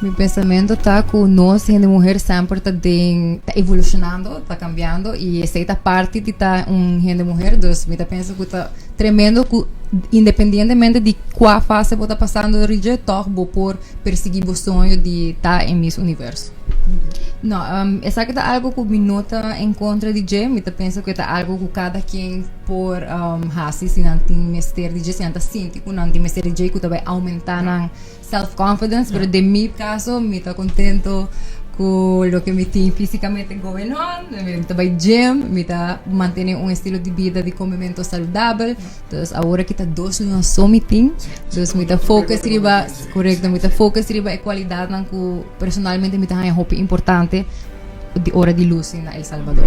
Mi pensamento ta cu nos hende muher semper ta den ta evolucionando, ta cambiando y esey ta parti di ta un hende muher, dus mi ta pensa cu ta tremendo cu independientemente di cua fase bo ta pasando dor di dje toch bo por persigui bo soño di ta en Miss Universo. No, esaki ta algo cu mi no ta en contra di dje, mi ta pensa cu e ta algo cu cada quien por haci si nan tin mester di dje, si nan ta sinti cu nan tin mester di dje y cu ta bay aumenta nan self confidence, pero den mi caso mi ta contento cu loke mi tin fisicamente going on, mi ta bay gym, mi ta mantene un estilo di bida di comemento saludabel, dus awor aki ta dos luna so mi tin, dus mi ta focus riba, correcto, mi ta focus riba e cualidadnan cu personalmente mi ta haña hopi importante di ora di luci na El Salvador.